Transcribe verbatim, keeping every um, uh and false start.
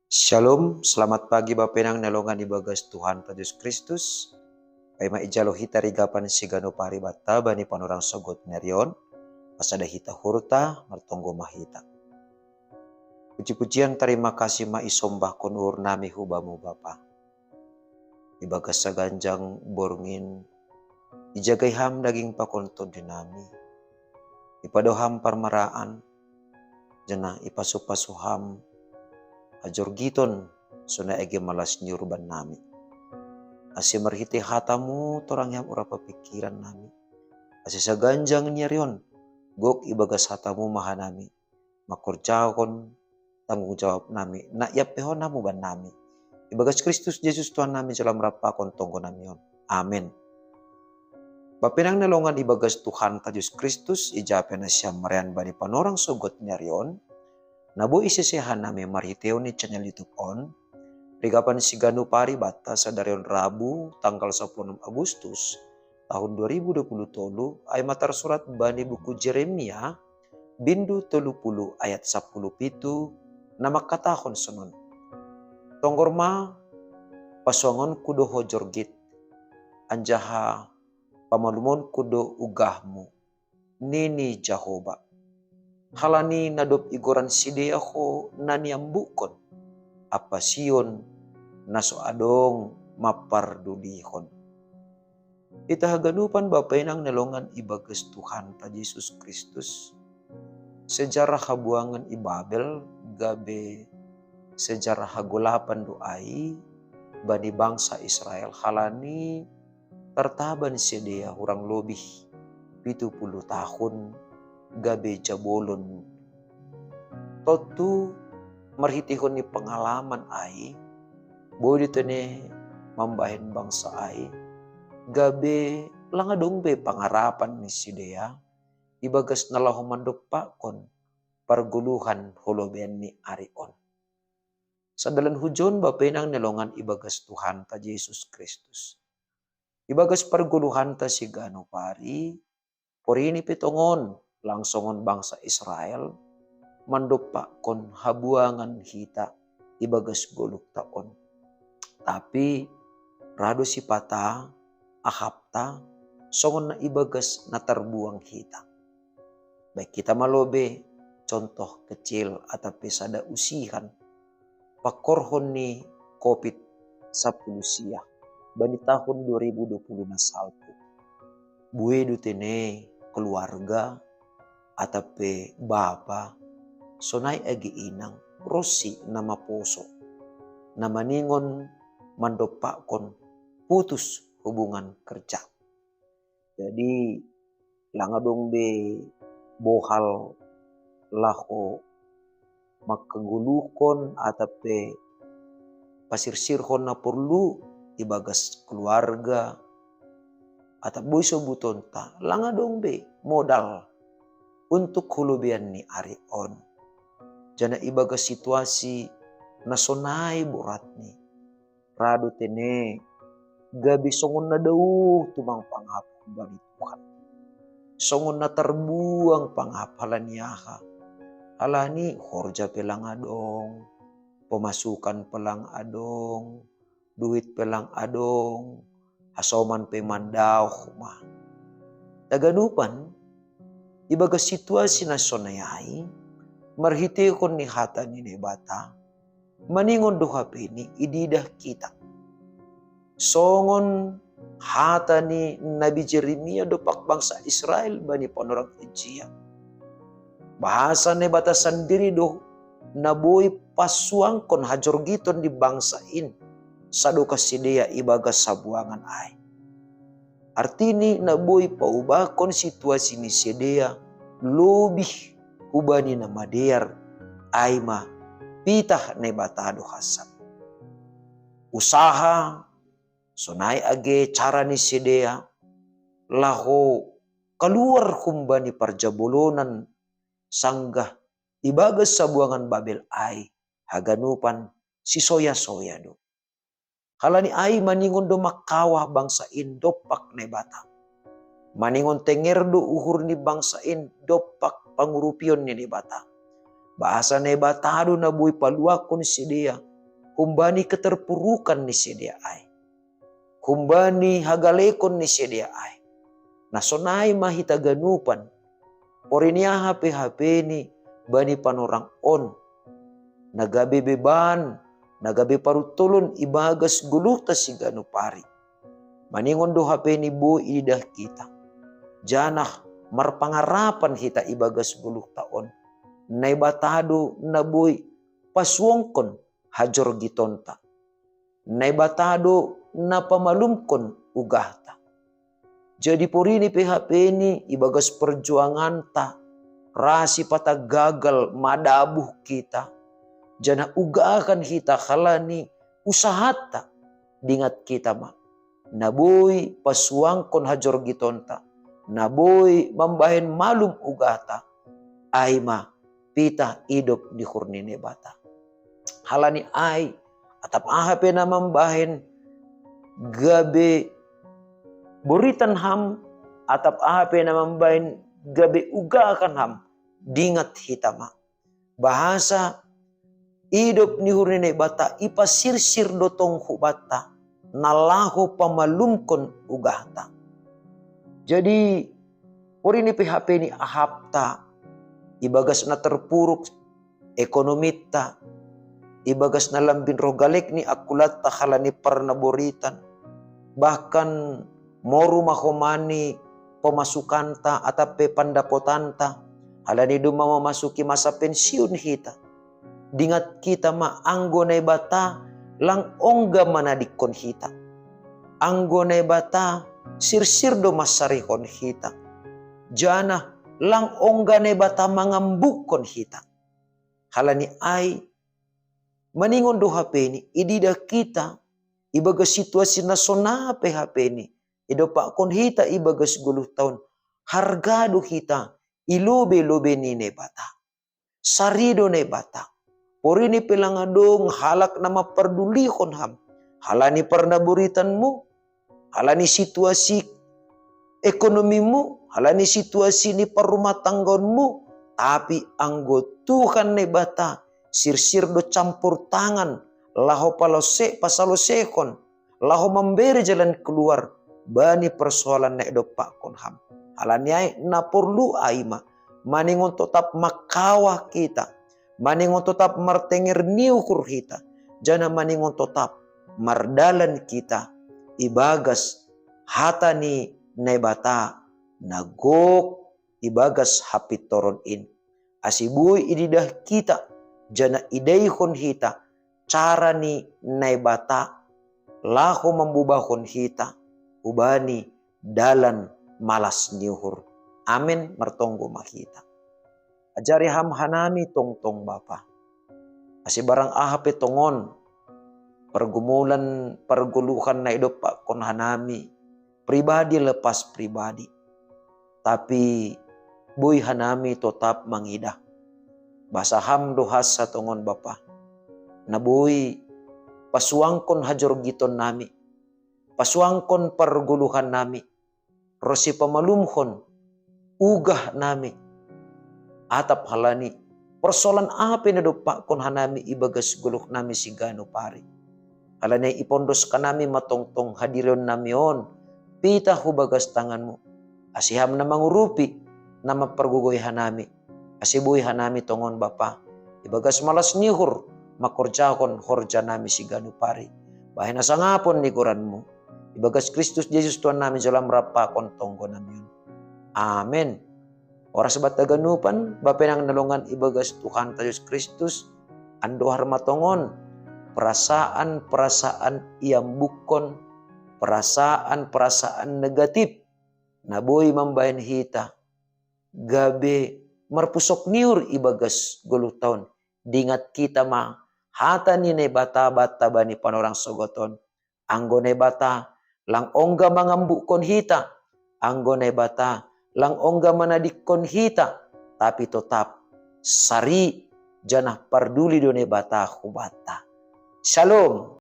Shalom, selamat pagi Bapenang nelongan ibagas Tuhan Yesus Kristus. Paima ijalo hita rigapan sigano paribata bani panorang sogot nerion, pasada hita hurta, martonggo mahita. Puji-pujian tarima kasih ma isombah kon uhur nami hubamu Bapa. Ibagas saganjang borngin, ijagai ham daging pakon tondi nami. Ipado ham parmaraan, janah ipasu-pasu ham hajorgiton sonai age malas ni uhur bannami. Ase marhite hatamu torangi ham urapa pikiran nami. Ase saganjang ni arion, gok ibagas hatamu mahanami, makorjahon tanggung jawab nami, na iappehon hamu bannami. Ibagas Kristus Jesus Tuhan nami jala marapakon tonggo nami on. Amen. Bapenang nelongan ibagas Tuhan Yesus Kristus, ijape nasiam marean bani panorang sogot nerion, na boi isesehan nami marhiteon ni channel YouTube on, rigapan sigano paribata sadarion Rabu tanggal sapuluh enam Agustus tahun dua ribu dua puluh tolu, ai matarsurat bani buku Jeremia, bindu tolu puluh ayat sapuluh pitu, na mangkatahon sonon. Tonggor ma, pasuangonku do ho jorgit, anjaha pamalumonku do ugahmu, nini Jahoba. Halani na dob igoran sidea ho na niambukkon, ampa Sion na so adong mampardulihon. Ita haganupan Bapenang nelongan ibagas Tuhan Yesus Kristus. Sejarah habuangan i Babel gabe sejarah hagolapan do ai bani bangsa Israel halani tartaban sidea hurang lobih pitu puluh tahun gabe jabolon. Tontu marhitehon ni pangalaman ai, boi do tene mambahen bangsa ai gabe lang adong be pangarapan ni sidea ibagas na laho mandompakkon pargoluhan holobean ni ari on. Sandalan hujon Bapenang nelongan ibagas Tuhan Yesus Kristus. Ibagas pargoluhanta sigano pari, porini pe tongon lang songon bangsa Israel mandompakkon habuangan hita ibagas golukta on. Tapi ra do sipata ahapta songon na ibagas na tarbuang hita. Baik hita ma lobe contoh kecil atap pe sada usihan pangkorhon ni covid sapuluh sia bani tahun dua ribu dua puluh na salpu. Bue do tene keluarga atap pe bapa sonai age inang ronsi na maposo na maningon mandompakkon putus hubungan kerja. Jadi lang adong be bohal laho mangkagoluhon atap pe pasirsirhon na porlu ibagas keluarga atap boi sobutonta, lang adong be modal untuk holobean ni ari on. Janah ibagas situasi na sonai boratni, ra do tene gabe songon na daoh tumang pangap bani Tuhan. Songon na tarbuang pangap halani aha? Halani horja pe lang adong, pemasukan pe lang adong, duit pe lang adong, hasoman pe mandaoh ma. Haganupan, ibagas situasi na sonai ai, marhitehon ni hata ni Naibata, maningon do hapeni ididah hita. Songon hata ni Nabi Jeremia dompak bangsa Israel bani panorang ijia. Bahasa Naibata sandiri do na boi pasuangkon hajorgiton ni bangsa in sadokah sidea ibagas habuangan ai. Artini na boi paubahkon situasi ni sidea lobih hubani na madear, ai ma pitah Naibata do hansa. Usaha sonai age cara ni sidea laho kaluar humbani parjabolonan sanggah ibagas habuangan Babel ai haganupan sisoya-soya do. Halani ai maningon do mangkawah bangsa in dompak Naibata. Maningon tenger do uhur ni bangsa in dompak pangurupion ni Naibata. Bahasa Naibata do na boi paluahkon sidea humbani keterpurukan ni sidea ai, humbani hagalekon ni sidea ai. Na sonai ma hita ganupan. Porini aha pe hapeni bani panorang on, na gabe beban, na gabe paruntolon ibagas goluhta siganup ari. Maningon do hapeni boi ididah hita, janah marpangarapan hita ibagas goluhta on. Naibata do na boi pasuongkon hajorgitonta. Naibata do na pamalumkon ugahta. Jadi porini pe hapeni ibagas perjuanganta, ra sipata gagal madabuh hita, janah ugahan hita halani usahanta, dingat hita ma, na boi pasuangkon hajorgitonta, na boi mambahen malum ugahta, ai ma pitah idop ni uhur ni Naibata. Halani ai, atap aha pe na mambahen gabe boritan ham, atap aha pe na mambahen gabe ugahan ham, dingat hita ma bahasa idop ni uhur ni Naibata ipasirsir do tong hubanta, na laho pamalumkon ugahta. Jadi, porini pe hapeni ahapta, ibagas na terpuruk ekonominta, ibagas na lambin roh galek ni angkulatta halani parnaboritan, bahkan moru ma homa ni pemasukanta atap pe pandapotanta, halani domma mamasuki masa pensiun hita. Dingat hita ma anggo Naibata lang ongga manadingkon hita. Anggo Naibata sirsir do mansarihon hita. Janah lang ongga Naibata mangambukkon hita. Halani ai, maningon do hapeni ididah hita ibagas situasi na sonai pe hapeni idompakkon hita ibagas goluhta on, harga do hita i lobe-lobe ni Naibata. Sari do Naibata. Porini pe lang adong halak na mampardulihon ham halani parnaboritanmu, halani situasi ekonomimu, halani situasi ni parrumatanggaonmu, tapi anggo Tuhan Naibata sirsir do campur tangan, laho palose-, pasalosehon, laho mambere jalan keluar bani persoalan na idompakkon ham. Halani ai na porlu ai ma maningon totap mangkawah hita, maningon totap martenger ni uhur hita, janah maningon totap mardalan hita ibagas hata ni Naibata na gok ibagas hapintoron in. Ase boi ididah hita, janah idaihon hita cara ni Naibata laho mambobahon hita hubani dalan malas ni uhur. Amen, martonggo ma hita. Ajari ham hanami tongtong Bapa. Ase barang aha pe tongon pergumulan, pergoluhan na idompakkon hanami, pribadi lepas pribadi, tapi boi hanami totap mangidah. Basa ham do hansa tongon Bapa, na boi pasuangkon hajorgitonnami, pasuangkon pargoluhannami, ronsi pamalumhon ugahnami. Atap halani persoalan aha pe na dompakkon hanami ibagas goluhnami siganup ari. Halani ai ipondos hanami ma tongtong hadirionnami on pitah hu bagas tanganmu. Ase ham na mangurupi, na mampargogoi hanami. Ase boi hanami tongon Bapa, ibagas malas ni uhur, mangkorjahon horjanami siganup ari bahen hasangapon ni goranmu. Ibagas Kristus Jesus Tuhannami jalo ham rap pakon tonggonami on. Amen. Horas banta ganupan, bapa inang na longan ibagas Tuhanta Jesus Kristus, andohar ma tongon perasaan-perasaan iambukkon, perasaan-perasaan negatif na boi mambahen hita gabe marpusok ni uhur ibagas goluhta on. Dingat hita ma hata ni Naibata banta bani panorang sogot on. Anggo Naibata lang ongga mangambukkon hita, anggo Naibata lang ongga manadingkon hita, tapi totap sari janah parduli do Naibata hubanta. Shalom.